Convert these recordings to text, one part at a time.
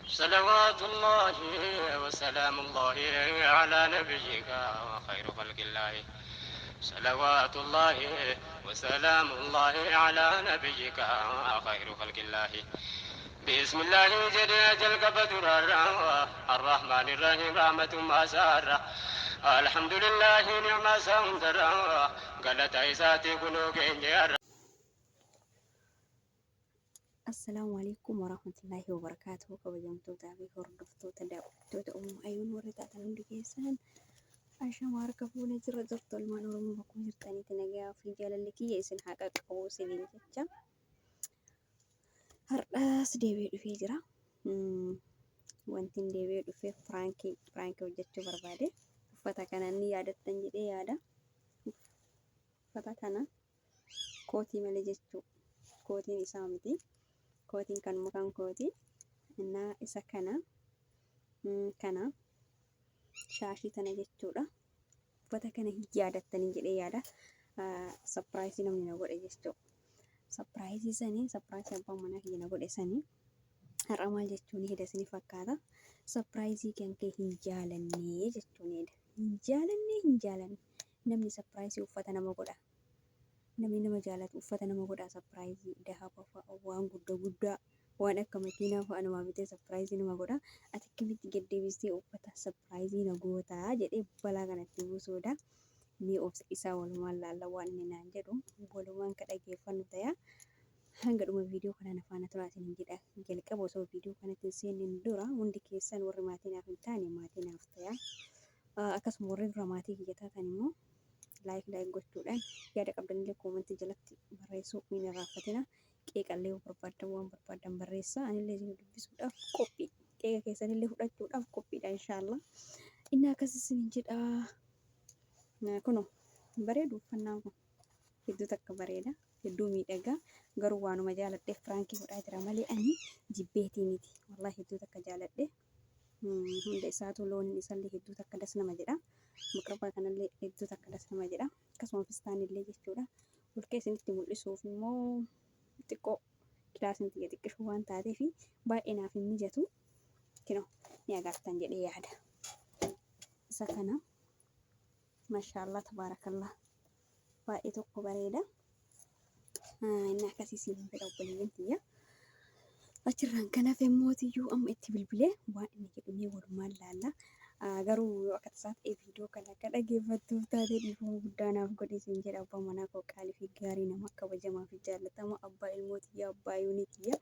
صلوات الله وسلام الله على نبيك وخير خلق الله. صلوات الله وسلام الله على نبيك خير خلق الله. بسم الله جل جل الرحمن الرحيم رحمة ما سار. الحمد لله نعم سندر قالت عيساتي كنو. Assalaamu alaikum warahmatullaahi wabarakaatuhu. Kabajamtootaa fi hordoftoota, daawwattoota Uumama Ayyuun warri taatan hundi keessan, ashama harka fuunee jirra jirtu. Ilmaan Oromoo bakkuma jirtanitti nagaa fi jaalalli kiyya isin haa qaqqabu isiniin jecha. Har'as deebi'ee dhufee jira. Wanti deebi'ee dhufeef piraankii hojjechuu barbaade. Uffata kana ni yaadattan jedhee yaada. Uffata kana kootii malee jechuu, kootiin isaa miti. Kootiin kan mukaan kootii. Innaa isa kana shaashii tana jechuudha. Uffata kana hin yaadattanii jedhee yaada. Surprise namni na godhe jechuudha. Surprise sanii, surprise abbaan manaa kiyya na godhe sanii har'a maal jechuun heda isin fakkaata? Surprise kan kee hin jaalannee jechuun heda. Hin jaalannee, hin jaalanne. Namni surprise uffata nama godha. Namni nama jaalatu uffata nama godha. Surprise dahaba fa'a, waan guddaa guddaa, waan akka makiinaa fa'a namaa bitee surprise nama godha. Ati akkamitti gad deebistee uffata surprise na gootaa jedhee balaa kanatti buusuudha. Ni obsa isaa walumaan laalla, waan inni naan jedhu walumaan ka dhageeffannu ta'a. Hanga dhuma viidiyoo kanaa na faana turaa isiniin jedha. Jalqaba osoo viidiyoo kanatti hin seeniin dura hundi keessan warri maatii naaf hin taane maatii naaf ta'a. Akkasuma warri dura maatii kiyya taatan immoo like like gochuudhaan yaada qabdanillee comment jalatti barreessuu hin irraanfatina. Qeeqallee yoo barbaaddan, waan barbaaddan barreessaa. Anillee isin dubbisuudhaaf qophii. Qeeqa keessanillee fudhachuudhaaf qophiidha inshaallah. Inni akkas isiniin jedha. Kunoo bareedu, uffannaan kun hedduu takka bareeda. Hedduu miidhaga. Garuu waanuma jaaladheef piraankii godhaa jira malee ani jibbeetii miti. Wallahi hedduu takka jaaladhe. Hunda isaatu looniin isallee hedduu takka das nama jedha. Maqrabaa kanallee hedduu takka das nama jedha. Akkasuma fistaanillee jechuudha. Olkee isinitti mul'isuuf immoo xiqqoo kilaasiin xiyya xiqqishuu waan taateef baay'ee naaf hin mijatu. Kinoo ni agartan jedhee yaada. Isa kana mashaallah tabaarakallah baay'ee tokko bareeda. Inni akkasii siin fedha obboleeyyan tiyya. Achirraan kan hafe mootiyyuu amma itti bilbilee waan inni jedhu mee walumaan laalla. Garuu yoo akka tasaa ta'e viidiyoo kana akka dhageeffattuuf taate dhiifama guddaa naaf godhi siin jedha. Abbaa manaa koo qaalii fi gaarii, nama kabajamaa fi jaallatama, abbaa ilmoo tiyya, abbaa yuunii tiyya,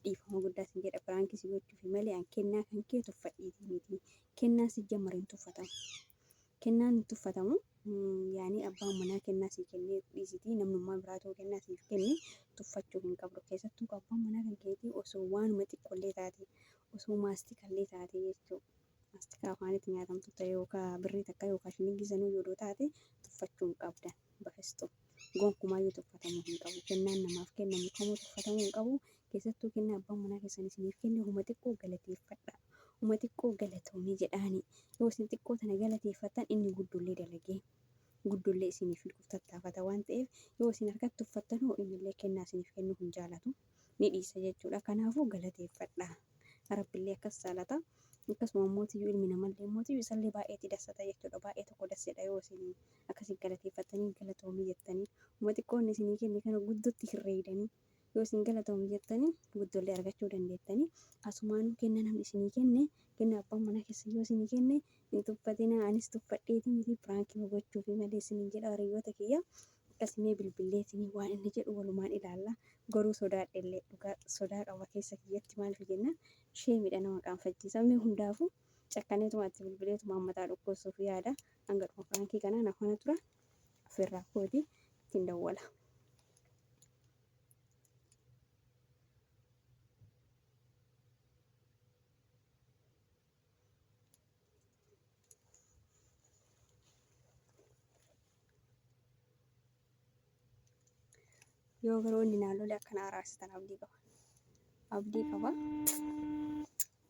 dhiifama guddaa siin jedha. Piraankii si gochuufi malee an kennaa kan kee tuffadhiitii miti. Kennaan si jammar hin tuffatamu. Kennaan hin tuffatamu. Yaani abbaan manaa kennaa sii kennee dhiisitii namnummaa biraatoo kennaa siif kenne tuffachuu hin qabdu. Keessattuu abbaan manaa kan keetii osoo waanuma xiqqollee taate, osoo maastikallee taate jechuudha. Maastikaa afaanitti nyaatamtu ta'e yookaan birrii takka yookaan shilingii sanuu yoo taate tuffachuu hin qabdan. Bafestu gonkumaayyuu tuffatamuu hin qabu. Kennaan namaaf kennamu kamuu tuffatamuu hin qabu. Keessattuu kennaa abbaan manaa keessan isiniif kenne huma xiqqoo galateeffadha. Huma xiqqoo galatoomii jedhaani. Yoo isin xiqqoo tana galateeffattan inni guddollee dalagee guddollee isiniif fiduuf tattaafata waan ta'eef, yoo isin harkatti tuffattan hoo innillee kennaa isiniif kennuu hin jaalatu. Ni dhiisa jechuudha. Kanaafuu galateeffadha. Rabbillee akkas jaalata. Akkasuma mootiyyuu ilmi namallee mootiyyuu isallee baay'eetti dassata jechuudha. Baay'ee tokko dassedha yoo isin akkasii galateeffattanii galatoomii jettanii. Huma xiqqoo inni isinii kenne kana guddootti herreeydanii yoo isin galatoomii jettanii guddollee argachuu dandeettanii. Asumaanuu kenna namni isinii kenne, kenna abbaan manaa keessan yoo isinii kenne hin tuffatinaa. Anis tuffadheetii miti, piraankii gochuufi malee isiniin jedha hiriyoota kiyya. Akkasumee bilbilleetiin waan inni jedhu walumaan ilaalla. Garuu sodaadhellee, dhugaa sodaa qaba keessa kiyyatti. Maaliif jennaan sheemidha, nama qaanfachiisa. Mee hundaafuu cakkaneetuma itti bilbileetuma mataa dhukkubsuuf yaada. Hanga dhuma piraankii kanaa na faana tura. Ofirraa kooti ittiin dawwala. Yoo garuu inni naan lole akkana araarsitan abdii qaba. Abdii qaba.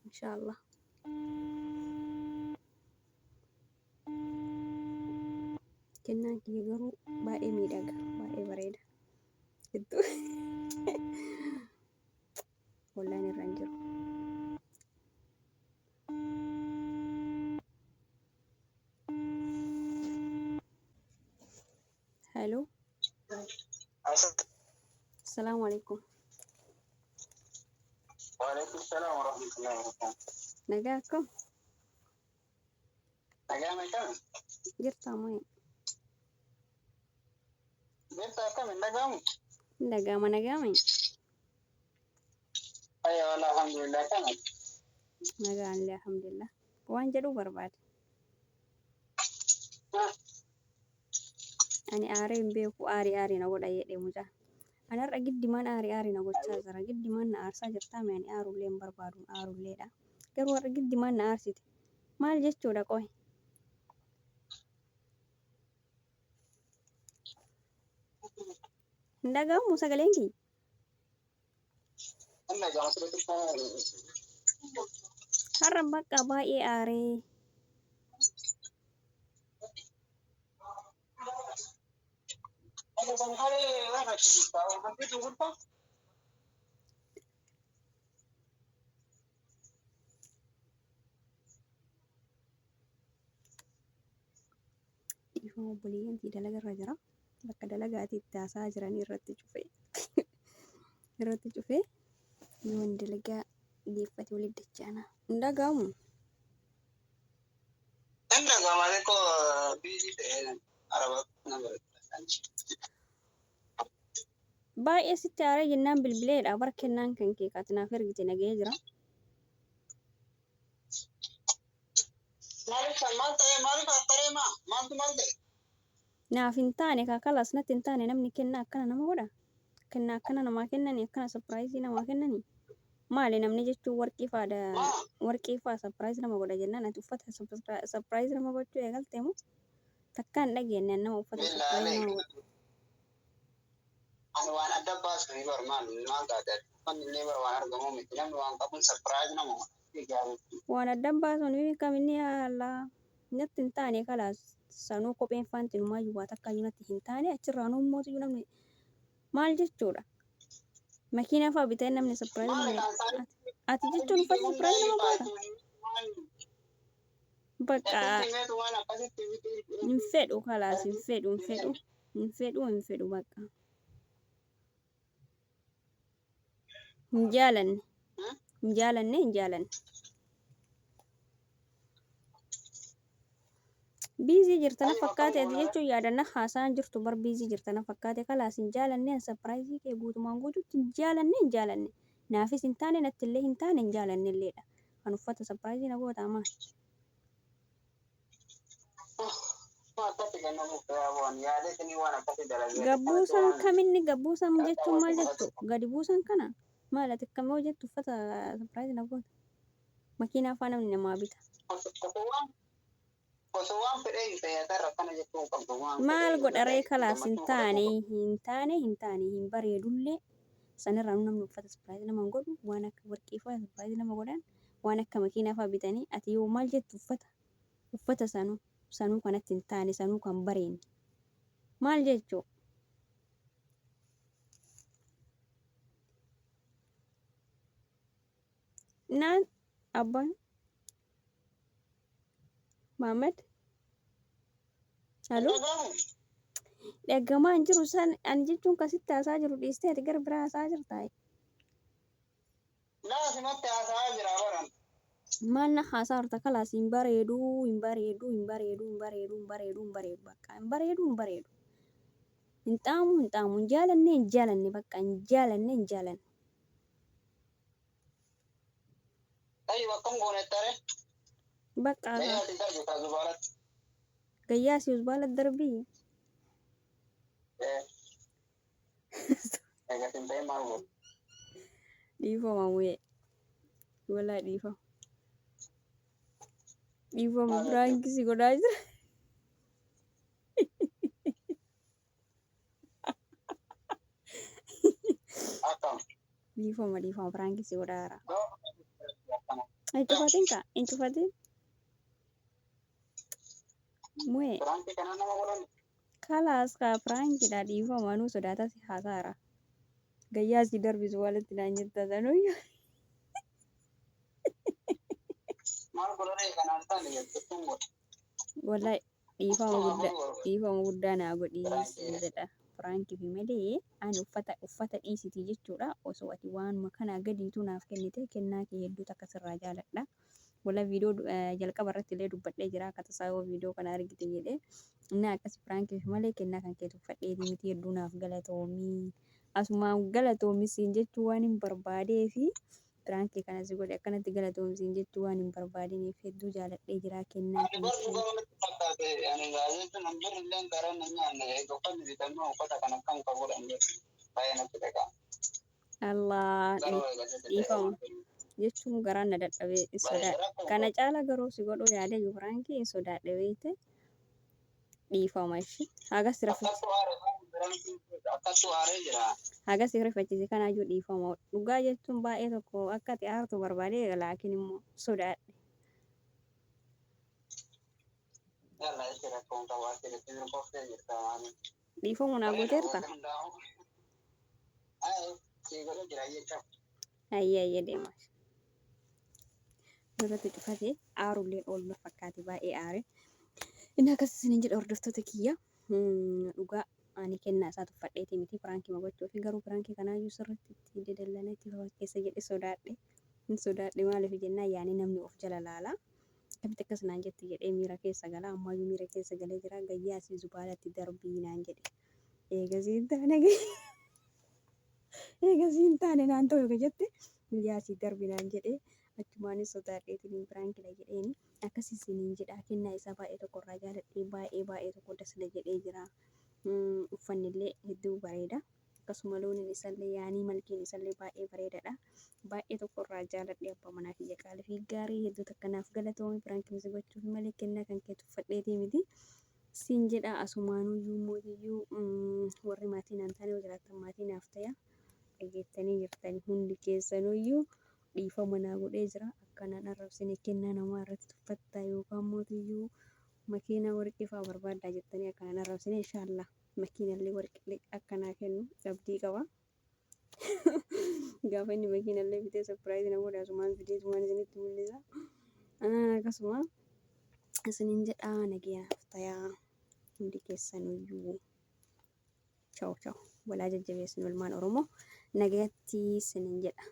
Inshaallah. Kennaan kiyya garuu baay'ee miidhaga. Baay'ee bareeda. Hedduu. Online irra hin jiru. Hello. Assalaamu alaikum. Waalaikum salaam warahmatullahi wabarakatuh. Nagaa akkam? Nagaa meeqami? Jirtaa moo? Jirta akkami? Nagaamu? Nagaama nagaame. Ayya wala alhamdulillah akkami? Nagaan illee alhamdulillah. Waan jedhuu barbaade. Ani aaree hin beeku aarii aarii na godha jedhee mucaa. Ani har'a giddimaan aarii aarii na gochaa jira. Giddimaan na aarsaa jirtaa mee ani aarullee hin barbaadu aarulleedha. Garuu har'a giddimaan na aarsite. Maal jechuudha qoy? Hin dhaga'amu sagaleen kiyya? Hin dhaga'ama sirriitti. Har'a bakka baay'ee aaree. Dhiifama obboleeyyan dalaga irra jira. Bakka dalagaatii itti haasa'aa jiranii irratti cufee irratti cufee yoon dalagaa geeffate walitti dachaana. Hin dhaga'amu. Hin dhaga'ama xiqqoo biizii ta'ee araba nama. Baay'ee sitti aaree jennaan bilbileedha. Bar kennaan kan kee kaati naaf ergite nagahee jira. Maaliif maal ta'e maaliif akkaree maa maaltu maal ta'e? Naaf hin taane kaakalas natti hin taane namni kennaa akkana nama godha. Kennaa akkana namaa kennanii akkana surprise namaa kennanii. Maali namni jechuun warqii faadha warqii faa surprise nama godha jennaan ati uffata surprise nama gochuu eegalte moo takka hin dhageenye nama uffata surprise nama godha. Ani waan adda baasu ni bar maal maal taate uffanni illee bar waan argamu miti namni waan qabuun surprise nama godha. Waan adda baasuun kaminni haala natti hin taane kalaas sanuu kopheen faanti numaayyuu waa takka iyyuu natti hin taane achirraa nuummootu namni maal jechuudha. Makiinaa fa'aa bitee namni surprise nama godha. Ati jechuun uffata surprise nama goota. Bakka hin fedhu kalaas hin fedhu hin fedhu hin fedhu hin fedhu bakka. Hin jaalanne hin jaalanne hin jaalanne. Biizii jirta na fakkaate ati jechuun yaadanna haasa'aan jirtu bar biizii jirta na fakkaate kalaas hin jaalanne an surprise kee guutumaan guututti hin jaalanne hin jaalanne. Naafis hin taane natti illee hin taane hin jaalanne illeedha. Kan uffata surprise na goota amaa. Gabbuusan kaminni gabbuusan jechuun maal jechuu? Gadi buusan kana maal ati akkam yoo jettu uffata surprise na goota. Makiinaa faa namni namaa bita. Osoo waan fedhee hin ta'e akkana jechuu hin qabdu. Maal godha ree kalaas hin taane hin taane hin taane hin bareedullee sanirraa namni uffata surprise nama hin godhu waan akka warqii fa'aa surprise nama godhan waan akka makiinaa fa'aa bitanii ati yoo maal jettu uffata uffata sanuu sanuu kanatti hin taane sanuu kan bareenne maal jechuu? Naan abbaan Maamad Halo dhagamaa hin jiru san ani jechuun kasitti haasaa jiru dhiistee ati gara biraa haasaa jirtaa. Laa simatti haasa'aa jira baran. Maal na haasaa jirta kalaas hin bareedu hin bareedu hin bareedu hin bareedu hin bareedu hin bareedu bakka hin bareedu hin bareedu. Hin xaamu hin xaamu hin jaalanne hin jaalanne bakka hin jaalanne hin jaalanne. Tayyib akkam goone tare? Bakka Gayyaa ati darbe kaa zubaalatti. Gayyaa si usbaala darbii. Egaa sin ta'e maal godhu? Dhiifama mu'ee. Walaa dhiifama. Dhiifama biraankii si godhaa jira. Akkam? Dhiifama dhiifama biraankii si godhaa jira. Hin cufatin kaa hin cufatin. Mu'ee. Biraankii kana nama godhan. Kalaas kaa piraankiidha dhiifama anuu sodaata si haasaara. Gayyaa si darbisu walitti naan jetta sanuyyuu. Maal godharee kanaan taane jettuun godha. Wallahi Dhiifama Akkuma guddaa godhu barbaada. dhiifama guddaa naa godhii Biraan siin kee. jedha. Piraankii fi malee ani uffata uffata dhiisitii jechuudha. Osoo ati waanuma kanaa gadiituu naaf kennite kennaa kee hedduu takka sirraa jaaladha. Wala viidiyoo jalqaba irratti illee dubbadhee jira akka tasaa yoo viidiyoo kana argite jedhee. Inni akkas piraankii fi malee kennaa kan kee tuffadheetii miti hedduu naaf galatoomii. Asumaan galatoomi siin jechuu waan hin barbaadee fi Piraankii kana si godhe akkanatti galatoomi siin jechuu waan hin barbaadiniif hedduu jaaladhee jiraa kennaa Ani kan bar kee. dhugaa natti fakkaate ani gaa jechuun an birri illee garan hin nyaanne eega uffanni bitamee uffata kana akkam ka godhan jedhu baay'ee natti dhaga'ama. Allah Garuu eega sitti ta'e dhiifama waan ta'eef. jechuun garaan na dadhabee hin Baay'ee sodaadhe. rakkoo Kana qabu. caala garuu si godhuu yaadee jiru piraankii hin sodaadhe beekte dhiifama ishi. Haga si raffise. Akkattu aare akkattu aaree jira. Haga si rifachiise kanaayyuu dhiifama. Dhugaa jechuun baay'ee tokko akka ati aartu barbaadee laakiin immoo sodaadhe. Yalla ishi rakkoon qabu asirratti mirkoftee jirta maali. Dhiifama naa Bareeda gooteerta? waan hundaa'u. Ayi sii godhe jira jecha. Ayyee ayyee deemaa. Nurratti cufate aarulleen oolu na fakkaate baay'ee aare. Inni akkas isiniin jedha hordoftoota kiyya. Dhugaa ani kennaa isaa tuffadheeti miti piraankii gochuufi garuu piraankii kanaayyuu sirriitti itti dadallana itti fakkeessa jedhe sodaadhe. Hin sodaadhe maaliif jennaan yaani namni of jala laala. Akkamitti akkas naan jetti jedhee miira keessa gala. Ammaayyuu miira keessa galee jira. Gayyaa asii zubaalatti darbii naan jedhe. Eegasii hin taane eegasii hin taane naan ta'u eega jette guyyaa asii darbi naan jedhe. Achumaanis sodaadheetiin piraankidha jedheeni. Akkas isiniin jedha kennaa isaa baay'ee tokko irraa jaaladhe baay'ee baay'ee tokko das na jedhee jira. Uffanni illee hedduu bareeda. Akkasuma looniin isallee yaanii malkiin isallee baay'ee bareedadha. Baay'ee tokko irraa jaaladhe abbaa manaa kiyya qaalii fi gaarii hedduu takka naaf galatoomi piraankii si gochuuf malee kennaa kan kee tuffadheetii miti. Siin jedha asumaanuyyuu mootiyyuu warri maatii naan taane yoo jiraattan maatii naaf ta'aa. Dhageettanii jirtanii hundi keessanuyyuu dhiifama naa godhee jira. Akka nan arrabsine kennaa namaa irratti tuffattaa yookaan mootiyyuu makiinaa warqii fa'aa barbaaddaa jettanii akka nan arrabsine inshaallah makiinallee warqillee akka naa kennu abdii qaba. Gaafa inni makiinallee bitee surprise na godhe asumaan fidee asumaan isinitti mul'isa. Akkasuma isiniin jedhaa nageenya tayaa hundi keessanuyyuu. Chaw chaw walaa jajjabeessinu ilmaan Oromoo nagayatti isiniin jedha.